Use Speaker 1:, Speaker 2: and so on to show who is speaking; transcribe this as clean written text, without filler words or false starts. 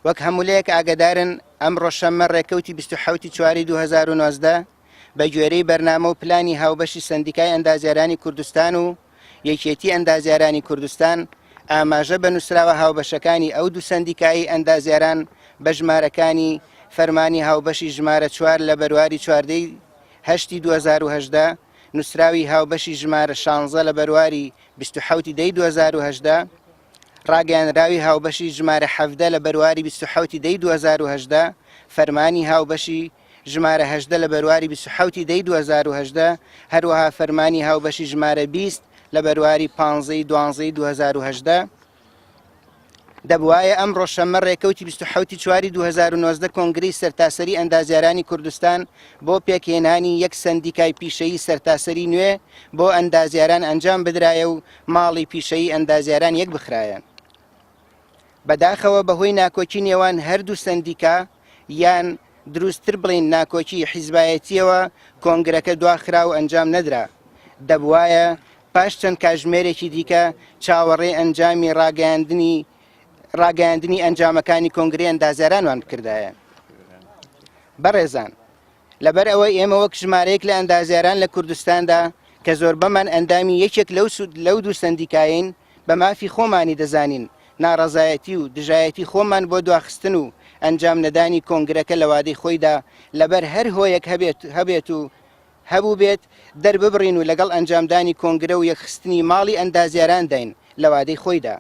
Speaker 1: وەک هەموولەیەک ئاگەدارن ئەمڕۆ شەممە ڕێکەوتی 27 چواری 2019 بە گوێرەی بەرنامە و پلانی هاوبەشی سەندیکای ئەندازیارانی کوردستان و یەکێتی ئەندازیارانی کوردستان ئاماژە بە نووسراوە هاوبەشەکانی ئەو دوو سەندیکایی ئەندازیاران بە ژمارەکانی فەرمانی هاوبەشی ژمارە چوار لە بەرواری چواردەی هەشتی 2018 نووسراوی هاوبەشی ژمارە شانزە لە بەرواری 27 دەی 2018 ڕاگەیانراوی هاوبەشی ژمارە 17 لە بەرواری 27 دەی 2018 فەرمانی هاوبەشی ژمارە 18 لە بەرواری 27 دەی 2018 هەروەها فەرمانی هاوبەشی ژمارە 20 لە بەرواری 15 دوانزەی 2018 دەبوایە ئەمڕۆ شەممە ڕێکەوتی 27 چواری 2019 کۆنگرەی سەرتاسەری ئەندازیارانی کوردستان بۆ پێکهێنانی یەک سەندیکای پیشەیی سەرتاسەری نوێ بۆ ئەندازیاران ئەنجام بدرایە و ماڵی پیشەیی ئەندازیاران یەک بخرایە. بەداخەوە بەهۆی ناکۆکی نێوان هەردوو سەندیکا یان دروستتر بڵێین ناکۆکی حیزبایەتیەوە کۆنگرەکە دواخرا و ئەنجام نەدرا. دەبوایە پاش چەند کاژمێرێکی دیکە چاوەڕێ ئەنجامی ڕاگەیاندنی ڕاگەیاندنی ئەنجامەکانی کۆنگرەی ئەندازیارانمان بکردایە. بەڕێزان لەبەر ئەوەی ئێمە وەک ژمارەیەک لە ئەندازیاران لە کوردستاندا کە زۆربەمان ئەندامی یەکێک لەو سود لەو دوو سەندیکایەین بە مافی خۆمانی دەزانین ناڕەزایەتی و دژایەتی خۆمان بۆ دواخستن و ئەنجام نەدانی کۆنگرەکە لە وادەی خۆیدا لەبەر هەر هۆیەک هەبێت هەبێت و هەبووبێت دەرببڕین و لەگەڵ ئەنجامدانی کۆنگرە و یەکخستنی ماڵی ئەندازیارانداین لە وادەی خۆیدا.